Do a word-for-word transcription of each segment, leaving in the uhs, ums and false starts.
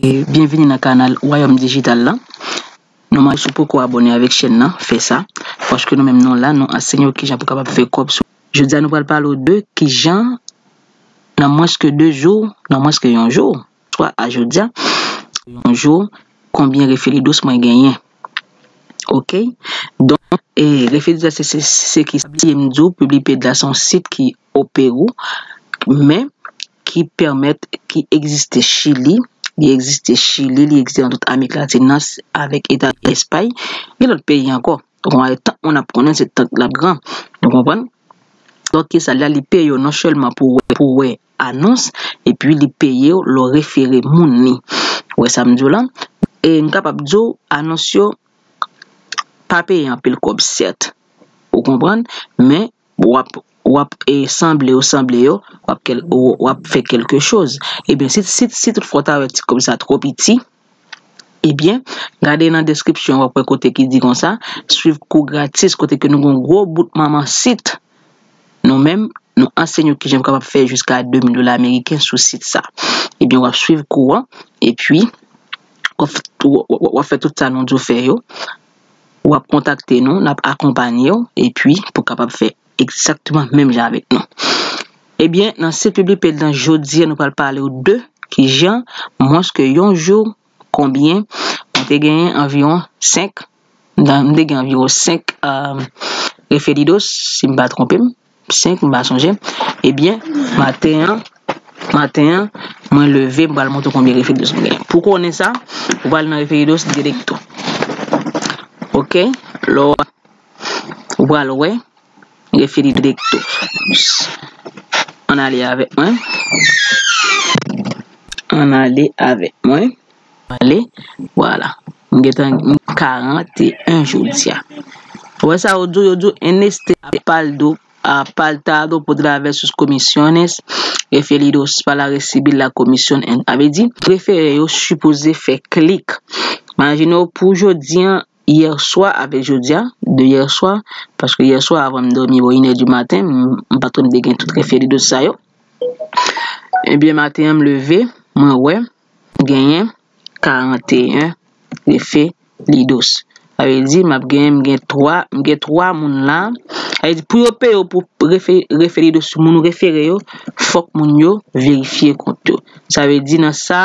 E, byenvini nan kanal Wayòm Dijital la. Nou mande si w poko abòne avèk chèn nan, fè sa. Paske nou menm nou la, nou ansenye w kijan pou kapab fè kòb sou. Jodi a nou pral pale w de kijan, nan mwens ke de jou, nan mwens ke yon jou, swa a jodi a, yon jou, konbyen Refelidos mwen genyen. Oke? Donk, e, Refelidos se, se, se ki sa bliye m di w, Publipay la se yon sit ki o Pewou, men ki pèmèt, ki egziste Chili, li egziste Chili, li egziste nan tout Amerik Latin nan, avèk Eta Espay, gen lòt peyi ankò. Donk, tank moun ap konnen, se tank l ap gran. Nou konprann? Donk, ki sa l la, li peye w non sèlman pou wè, pou wè anons, epi li peye w lè w refere moun li. Ou wè sa m di w la? E m kapab di w, anons yo pa peye anpil kòb, sèt. Ou konprann? Men, w ap, w ap, e, sanble yo, sanble yo, w ap, kèl, w, w ap fè kèlke choz. Ebyen, si, si, si toutfwa w ta wè ti kòb sa twò piti, ebyen, gade nan deskripsyon, w ap wè kote ki di konsa, swiv kou gratis, kote ke nou gen yon gwo bout manman sit. Nou menm, nou ansenye w kijan pou kapab fè jiska de mil dola ameriken sou sit sa. Ebyen, w ap swiv kou an, epi, w ap, w, w, w ap fè tout sa nou di w fè yo. W ap kontakte nou, n ap akonpanye w, epi pou kapab fè egzakteman menm jan avèk nou. Ebyen, nan sit Publipay nan jodi a, nou pral pale w de kijan, mwens ke yon jou, konbyen, mwen te genyen anviwon senk, nan, m te gen anviwon senk, e, Refelidos, si m pa twonpe m, senk, m pa sonje. Ebyen, maten an, maten an, mwen leve, m pral montre w konbyen Refelidos m genyen. Pou konnen sa, ou pral nan Refelidos direkto. Oke? Lè w, ou pral wè, Refelidos direkto. Ann ale avèk mwen. Ann ale avèk mwen. Ale, vwala. M gentan gen karant e en jodi a. Ou wè sa yo di w, yo di w, en este apartado, apartado por traversos comisiones referidos para recibir la comisión en. Sa vle di, refere yo sipoze fè klik. Imajine w pou jodi an, yè swa avèk jodi a, de yè swa, paske yè swa avan m dòmi bò inè di maten, m, m pa twò m te gen tout referidos sa yo. Ebyen, maten an m leve, mwen wè, m genyen karant e en referidos. Sa vle di, m ap genyen, m gen twa, m gen twa moun la. Sa vle di, pou yo peye w pou refe-, referidos, moun ou refere yo, fòk moun yo verifye kont yo. Sa vle di, nan sa,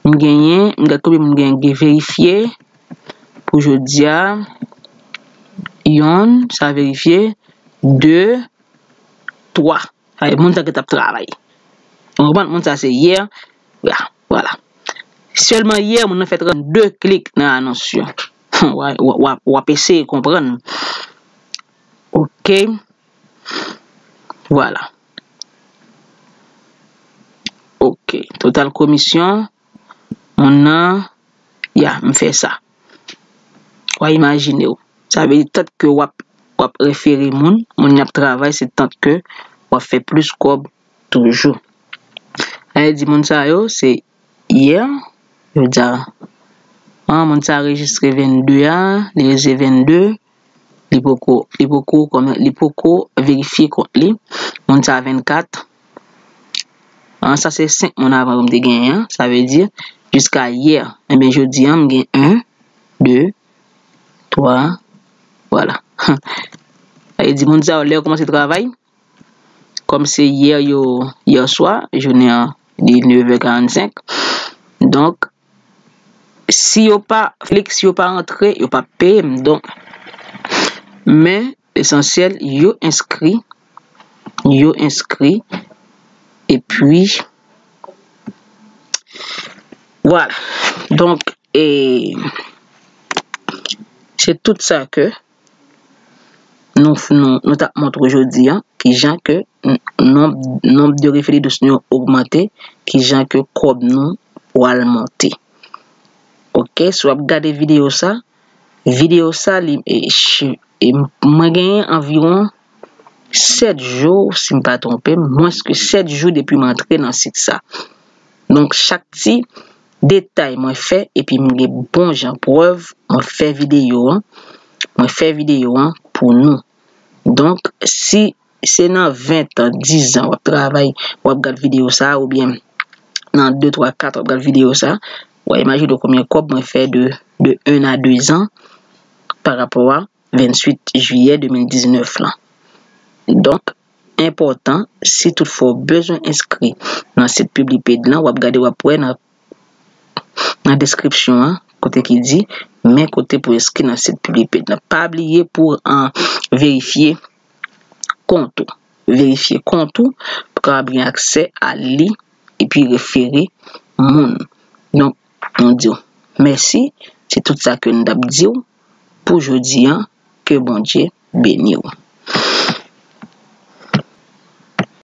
m genyen, m gade konbyen moun genyen ki verifye pou jodi a, yonn, sa verifye, de, twa. Sa vle di, moun sa ki t ap travay. Ou konprann? Moun sa se yè, ya, vwala. Sèlman yè, moun nan fè trannde klik nan anons yo. W a, w a, w a, w ap eseye konprann. Oke. Vwala. Oke. Total komisyon. Moun nan, ya, m fè sa. W a imajine w. Sa vle di, tant ke w ap, w ap refere moun, moun y ap travay, se tant ke w ap fè plis kòb toujou. Sa vle di, moun sa yo, se yè, yo di a, ah, moun sa rejistre vennde a, li rejistre vennde, li poko, li poko, kòman, li poko verifye kont li. Moun sa vennkat. Ah, sa se senk moun avan yo m te genyen an. Sa vle di, jiska yè. Ebyen, jodi a, m gen en, de, twa, vwala. Sa vle di, moun sa yo, lè yo kòmanse travay, kòm se yè yo, yè swa, jounen an, li nèf è karannsenk. Donk, si yo pa, Felix, si yo pa rantre, yo p ap peye m. Donk, men, lesansyèl, yo enskri, yo enskri, epi, vwala. Donk, e, se tout sa ke nou, nou, nou t ap montre w jodi a, kijan ke n-, nonb, nonb de referidos nou yo ogmante, kijan ke kòb nou pral monte. Oke, si w ap gade videyo sa, videyo sa, li, e, ch-, e, mwen genyen anviwon sèt jou, si m pa twonpe m, mwens ke sèt jou depi m antre nan sit sa. Donk, chak ti detay mwen fè, epi m gen bon jan prèv, mwen fè videyo an, mwen fè videyo an pou nou. Donk, si se nan ven tan, diz an w ap travay, w ap gad videyo sa a, oubyen nan de, twa, kat, w ap gad videyo sa, w a imajine w konbyen kòb mwen fè de, de un a de zan pa rapò a venntuit jiyè de mil diznèf lan. Donk, enpòtan, si toutfwa w bezwen enskri nan sit Publiped lan, w ap gade, w ap wè nan, nan deskripsyon an, kote ki di, men kote pou enskri nan sit Publiped lan. Pa bliye pou w, an, verifye kont ou. Verifye kont ou pou w kapab gen aksè a li epi refere moun. Donk, nou di w mèsi. Se tout sa ke n t ap di w pou jodi an. Ke Bondye beni w.